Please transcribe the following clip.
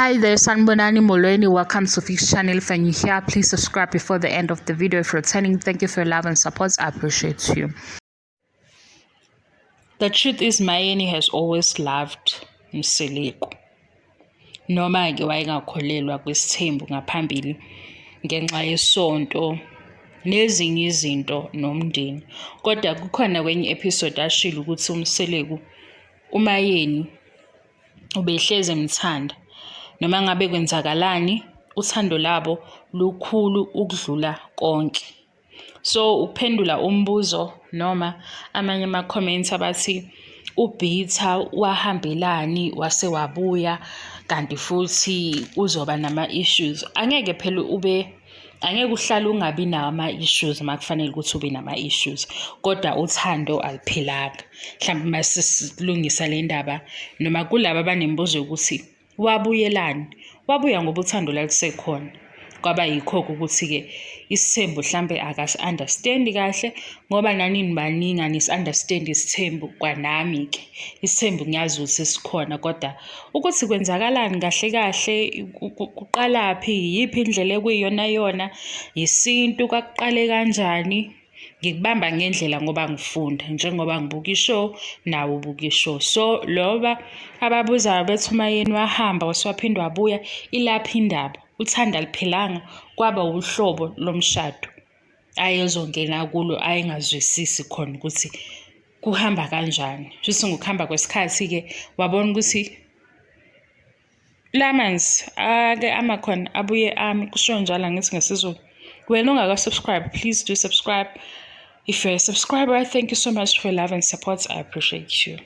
Hi there, Sanbonani Molweni. Welcome to Fix Channel. If you're new here, please subscribe before the end of the video. If you're returning, thank you for your love and support. I appreciate you. The truth is, Mayeni has always loved Mseleku. Noma-ke wayengakholelwa kwisithembu ngaphambili ngenxa yesonto nezinye izinto nomndeni. Kodwa kukhona kwenye episode ashilo ukuthi uMseleku uMayeni ubehlezi emthanda noma ngabe kwenzakalani uthando labo lukhulu ukudlula konke. So ukuphendula umbuzo noma amanye ama-comments abathi uBeatha wahambelani wase wabuya kanti futhi uzoba nama-issues. Angeke phela ube angeke uhlale ungabi nawo ama-issues uma kufanele ukuthi ube nama-issues, kodwa uthando aluphelanga. Mhlawumbe uma sesilungisa le ndaba noma kulaba abanemibuzo yokuthi wabuyelani, wabuya ngoba uthando lwalusekhona. Kwaba yikho-ke ukuthi-ke isithembu hlampe akasi-understand-i kahle ngoba nani nibaningi anisi-understand-i isithembu kwanami-ke. Isithembu ngiyazi ukuthi sikhona kodwa ukuthi kwenzakalani kahle kahle, kuqalaphi, iyiphi indlela ekuyiyona yona, isintu kwakuqale kanjani. Ngikubamba ngendlela ngoba ngifunda njengoba ngibuka i-show nawe ubuka i-show. So loba ababuzayo bethi uMayeni wahamba wase waphinde wabuya, ilaphi indaba? Uthando aluphelanga, kwaba wuhlobo lomshado ayezongena kulo ayengazwisisi khona ukuthi kuhamba kanjani. Shuthi ngokuhamba kwesikhathi-ke wabona ukuthi la manzi ake amakhona abuye ami, kushiwo njalo angithi ngesiZulu. Wena ongaka-subscribe, please do subscribe. If you're a subscriber, thank you so much for your love and support. I appreciate you.